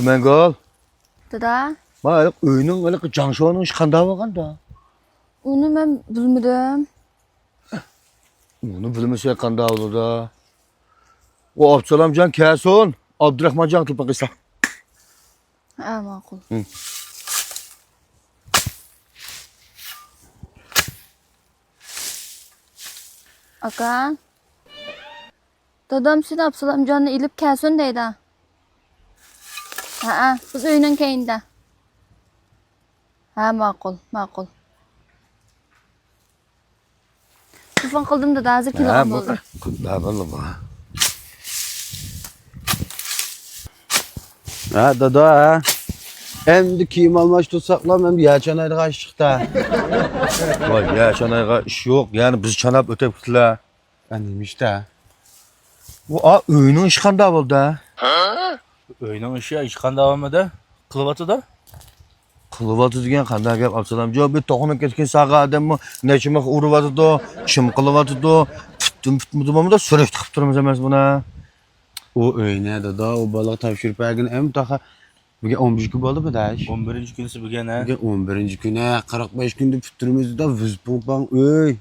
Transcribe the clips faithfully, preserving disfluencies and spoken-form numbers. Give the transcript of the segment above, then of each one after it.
مەنگۈل. دادا. ما ھېلىقى ئۆينىڭ، ھېلىقى جاڭشۇنىڭ ئىشى قانداق بولغاندا؟ ئۇنى مەن بىلمىدىم. ئۇنى بىلمىسەك قانداق بولىدۇ؟ ئۇ ئابدۇسالامجان كەلسۇن، ئابدۇراخمانجان تېلېفون قىلسا. ھە، ماقۇل. ھە. ئاكا. دادام سېنى ئابدۇسالامجاننى ئېلىپ كەلسۇن دەيدۇ. ھەئە، بىز ئۆينىڭ كەينىدە. ھە، ماقۇل، ماقۇل. تېلېفون قىلدىم دادا، ھازىر كېلىدىغان بولدى. ھە، دادا، ھە. ئەمدى كىيىم ئالماشتۇرساقلا، ئەمدى يەر چانايدىغان ئىش چىقتى. ۋاي، يەر چانايدىغان ئىش يوق، يەنى بىز چاناپ ئۆتۈپ كېتىلە. ئە، نېمە ئىشتا؟ ئۇ، ئا، ئۆينىڭ ئىشى قانداق بولدى؟ ئۆينىڭ ئىشى ھېچقانداق بولمىدى. قىلىۋاتىدۇ. قىلىۋاتىدۇ دېگەن قانداق گەپ، ئابدۇسالامجان؟ بىر توقۇنۇپ كەتكەن ساغا ئادەممۇ نەچچە مىخ ئۇرۇۋاتىدۇ، چىم قىلىۋاتىدۇ. پۈتتىمۇ پۈتمىدىمۇ، سۈرۈشتە قىلىپ تۇرىمىز ئەمەس بۇنى. ئۇ ئۆينى، دادا، ئۇ بالىغا تاپشۇرۇپ بەرگىنى ئەمدى تاخا بۈگۈن ئون بىرىنچى كۈن بولدىمۇ داش؟ ئون بىرىنچى كۈنسى بۈگۈن، ھە. بۈگۈن ئون بىرىنچى كۈنى، قىرىق بەش كۈندە پۈتتۈرىمىز دادا، ۋىز پۇڭپاڭ ئۆي.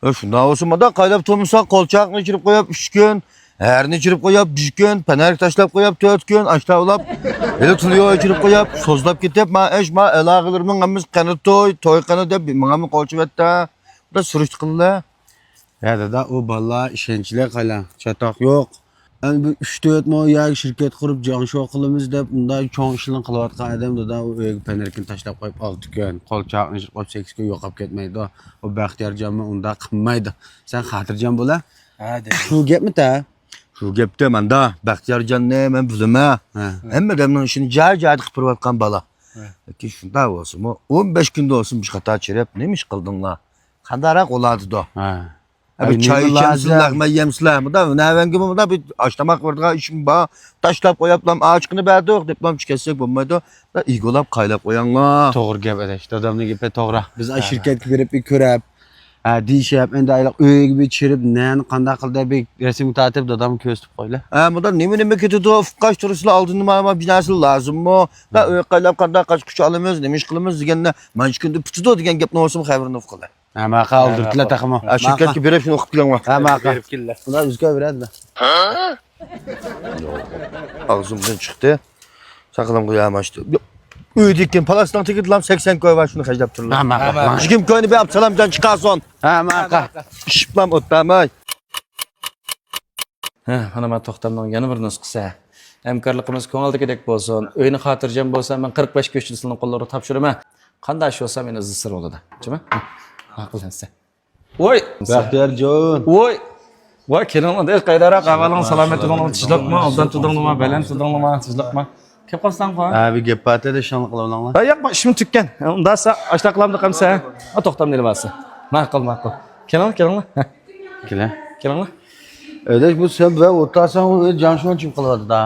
ئە، شۇنداق بولسا، مادا قايلاپ تۇرمىسا، قولچاقنى چىرىپ قويۇپ ئۈچ كۈن، ھەرنى چىرىپ قويۇپ بىر كۈن، پەنەركە تاشلاپ قويۇپ تۆت كۈن، ئاشتا ئۇلاپ، ھېلى تۇليو چىرىپ قويۇپ، سوزلاپ كېتىپ، ما ئىش، ما ئالاقىلىرىمنىڭ ھەممىسى قېنى توي، توي قېنى دەپ، ماڭامۇ قولچە بەتتە. بۇدا سۈرۈشتە قىلىلە. ھە، دادا، ئۇ بالىلار ئىشەنچلىك، قايلا، چاتاق يوق. ئەمدى بىر ئۈچ تۆت مو يەرگە شىركەت قۇرۇپ، جياڭشۇ قىلىمىز دەپ، ئۇنداق چوڭ ئىشلارنى قىلىۋاتقان ئادەم، دادا، ئۇ ئۆيگە پەنەركىنى تاشلاپ قويۇپ، ئالتە كۈن، قولچاقنى قويۇپ، سەككىز كۈن يوقاپ كەتمەيدۇ. ئۇ بەختىيارجانمۇ ئۇنداق قىلمايدۇ. سەن خاتىرجەم بول، ھە. ھە، دەيدۇ. شۇ گەپمۇ تە؟ شۇ گەپتە ماندا، بەختىيارجاننى مەن بىلىمەن. ھە. ھەممە ئادەمنىڭ ئىشىنى جاي-جايىدا قىلىپ بېرىۋاتقان بالا. ھە. لېكىن شۇنداق بولسىمۇ، ئون بەش كۈندە بولسۇن بىر خاتا چىرىپ، نېمە ئىش قىلدىڭلار؟ قانداقراق بولاتىدۇ؟ ھە. ئەي، بىر چاي ئىچەمسىلەر، مەي يەمسىلەر؟ مۇدا نەۋەنگىمۇ مۇدا بىر ئاش تاماق بېرىدىغان ئىشىم بار. تاشلاپ قويۇپلام، ئاچىقىنى بەردۇق دەپلام چىكەتسەك بولمايدۇ. ئىگىلاپ قايلاپ قوياڭلار. توغرا گەپ ئاداش، دادامنىڭ گېپى توغرا. بىز ئاشۇ شىركەتكە بېرىپ بىر كۆرۈپ، ھە، دېيىشىپ، ئەمدى ئايلىق ئۆيگە بىر چىرىپ، نەنى قانداق قىلدى بىر رەسىمگە تارتىپ دادامغا كۆرسىتىپ قويلا. ھە، مۇدا نېمە نېمە كېتىدۇ، ئۇققاچ تۇرسىلا ئالدىندا مانا بۇ نەرسە لازىممۇ؟ ھە، ئۆيگە قايلاپ قانداق قاچ-قۇچ ئالىمىز، نېمە ئىش قىلىمىز دېگەندە، مانچە كۈندە پۈتىدۇ دېگەن گەپنى بولسىمۇ خەۋىرىنى ئۇققىلى. ھە، ماقا ئالدۇرتلا تېخىمۇ. ھە، شىركەتكە بېرىپ شۇنى ئۇقۇپ كېلىڭلار. ھە، ماقا. بېرىپ كېلىڭلار. ئۇلار ئۆزگە بېرەدىلا. ئاغزىمدىن چىقتى. ساقىلىمغا ياماشتى. ئۆيدىكى پالاسنىڭ تېگىدىلا سەكسەن كوي بار، شۇنى خەجلەپ تۇرۇڭلار. ھە، ماقا. يىگىرمە كوينى بېرىپ سالامجان چىقارسۇن. ھە، ماقا. ئىشىپلام ئوتتاماي. ھە، مانا، مانا توختامنىڭ يەنە بىر نۇسخىسى. ھەمكارلىقىمىز كۆڭۈلدىكىدەك بولسۇن. ئۆينى خاتىرجەم بولسا، مەن قىرىق بەش كۆچىدە سىلىنىڭ قوللىرىغا تاپشۇرىمەن. قانداق ئىش بولسا، مېنى ئىزدىسا بولىدۇ. جۇمۇ؟ ماقۇل ھەمسە. ۋوي! بەختىيارجان. ۋوي! ۋاي، كېلىڭلار، قايداراق، ئەھۋالىڭ، سالامەتلىكىڭ، تىنچلىقمۇ، ئوبدان تۇردۇڭلارمۇ، بەلەن تۇردۇڭلارمۇ، تىنچلىقمۇ؟ كېلىپ قالساڭغۇ. ھە، بىر گەپ بار ئىدى، شۇنى قىلىۋالىڭلار. ھە، ياق، ئىشىم تۈگىگەن. ئۇنداقسا ئاشتا قىلامدۇق ئەمسە. ھە، توختام نېلىۋالسا. ماقۇل، ماقۇل. كېلىڭلار، كېلىڭلار. ھە. كېلە. كېلىڭلار. ئاداش، بۇ سەن بىلەن ئولتۇرساڭ، ئۇ جاڭشۇن چىم قىلىۋاتىدۇ.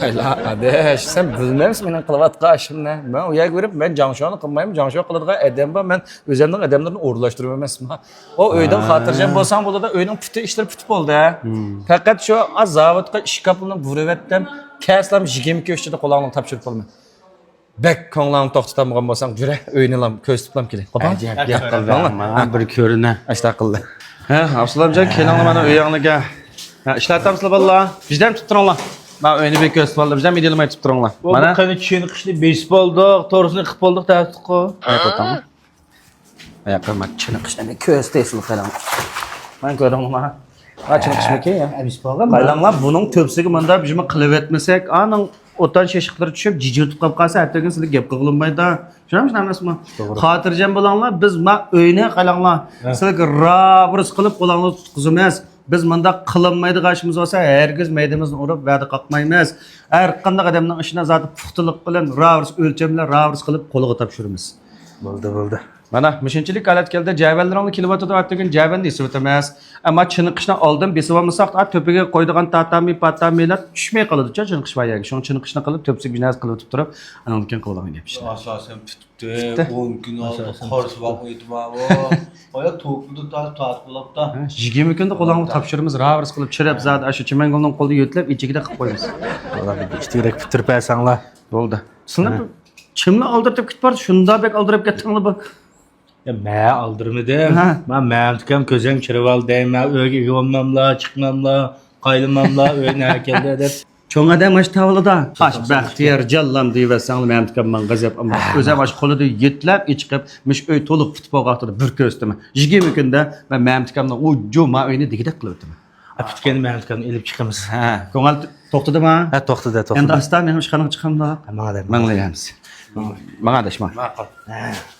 ھايلا، ئاداش، سەن بىلمەمسەن مېنىڭ قىلىۋاتقان ئىشىمنى؟ مەن ئۇ يەرگە بېرىپ، مەن جاڭشۇننى قىلمايمەن، جاڭشۇ قىلىدىغان ئادەم بار، مەن ئۆزۈمنىڭ ئادەملىرىنى ئورۇنلاشتۇرۇپ ئەمەسمۇ. ئۇ ئۆيدىن ھە. خاتىرجەم بولساڭ بولىدۇ، ئۆينىڭ پۇتى ئىشلىرى پۈتۈپ بولدى. ھىم. پەقەت شۇ، ئا، زاۋۇتقا ئىشكاپلىرىنى بۇرىۋەتتىم. كەلسىلام يىگىرمە ئىككى ئىچىدە قولۇڭلارنى تاپشۇرۇپ بولىمەن. بەك كۆڭلۈڭنى توختىتالمىغان بولساڭ، جۈرە، ئۆينىلام كۆرسىتىپلام كېلەي. قوپام؟ ئەجەب گەپ قىلدى. مانا بىر كۆرۈنە. ئاشتا قىلدى. ھە، ئابسالامجان، كېلىڭلار مانا ئۆيۈڭلارغا. ھە، ئىشلەتەمسىلەر بالىلار؟ بىزدەن تۇتۇپ تۇرۇڭلار. مانا ئۆينى بىر كۆرسىتىپ ئالدى. بىزدەن مىدىلماي تۇتۇپ تۇرۇڭلار. مانا قېنى چېنىقىشنى بېسىپ بولدۇق، تورۇسىنى قىلىپ بولدۇق، تەۋەتتۇققۇ. ھە، قوپام. ئاياققا ما چېنىقىشنى كۆرسىتەيسىز قېنىڭ. مانا كۆردۈڭلارمۇ؟ ھە، چېنىقىشمىكى يا؟ ھە، بىز بولغان. قايلاڭلار، بۇنىڭ تۆپىسىگە مۇنداق بىر نېمە قىلىۋەتمىسەك، ئانىڭ ئوتان شېشىقلىرى چۈشۈپ، جىجىۋېتىپ قاپ قالسا، ئەتىگەن سىلەر گەپ قىلغىلى بولمايدۇ. چۈشەنمىسىز ئەمەسمۇ؟ توغرا. خاتىرجەم بولۇڭلار، بىز ما ئۆينى قايلاڭلار. ھە. سىلەرگە راۋۇرۇس قىلىپ قولۇڭلارنى تۇتقۇزىمىز. بىز مۇنداق قىلالمايدىغان ئىشىمىز بولسا، ھەرگىز مەيدىمىزنى ئۇرۇپ، ۋەدە قاقمايمىز. ھەر قانداق ئادەمنىڭ ئىشىنى زادى پۇختىلىق بىلەن، راۋۇرۇس ئۆلچەم بىلەن، راۋۇرۇس قىلىپ قولىغا تاپشۇرىمىز. بولدى، بولدى. مانا مۇشۇنچىلىك ھالەت كەلدى. جەۋەنلىرىڭلار كېلىۋاتىدۇ، ئاتىگۈل، جەۋەن ئېسىۋاتىمىز. ئەمما چېنىقىشنى ئالدىن بېسىۋالمىساق، ئا، تۆپىگە قويىدىغان تاتامى، پاتامىلار چۈشمەي قالىدۇچۇ، چېنىقىش بار يەرگە. شۇڭا چېنىقىشنى قىلىپ، تۆپىسىگە بىر نەرسە قىلىۋېتىپ تۇرۇپ، ئانىڭدىن كېيىن قىلىدىغان گەپ ئىشلار. ئاساسەن پۈتۈپتۇ. پۈتۈپتۇ. ئون كۈن ئالدى ئاساسەن. قارشى باقمايتىمەنمۇ. ئايا توپىدا تارتىپ تارتىپ بولاپتا. ھە، يىگىرمە كۈندە قولۇڭغا تاپشۇرىمىز، راۋىرس قىلىپ چىرىپ، زادى ئاشۇ چىمەنگۈلنىڭ قولىدا يۆتلەپ، ئىچىگىدەك قىلىپ قويىمىز. ئىككىگىدەك پۈتتۈرۈپ بەرسەڭلار. بولدى. سىلەر ھە. بىر چىملا ئالدىرىتىپ كېتىپ بارسا، شۇنداق بەك ئالدىراپ كەتتىڭلار بۇ. يا، مەن ئالدىرىمىدىم. ھە. مەن مەمتىكام كۆزۈم چىرىۋالدى دەيمەن، ئۆيگە ئىگە بولماملا، چىقماملا، قايلىماملا، ئۆي نەگە كەلدى دەپ. چوڭ ئادەم ئاشۇ تاۋلىدا. ئاش بەختىيار جانلام دېيىۋەتسەڭلار، مەمتىكام ماڭا غەزەپ ئالما. ھە. ئۆزۈم ئاشۇ قولىدا يۆتلەپ ئىچىقىپ، مۇشۇ ئۆي تولۇق پۈتۈپ بولغان ۋاقتىدا بىر كۆرسىتىمەن. يىگىرمە كۈندە مەن مەمتىكامنىڭ ئۇ جۇما ئۆيىنى دېگۈدەك قىلىۋېتىمەن. ئا، پۈتكەندە مەمتىكامنى ئېلىپ چىقىمىز. ھە، كۆڭۈل توختىدىمۇ؟ ھە، توختىدى، توختىدى. ئەمدى ئاستا مېنىڭ ئىشخانىغا چىقامدۇ؟ ھە، ماڭا دەم. ماڭا دەيمىز. ماڭا ئاداش، ماڭا. ماقۇل. ھە.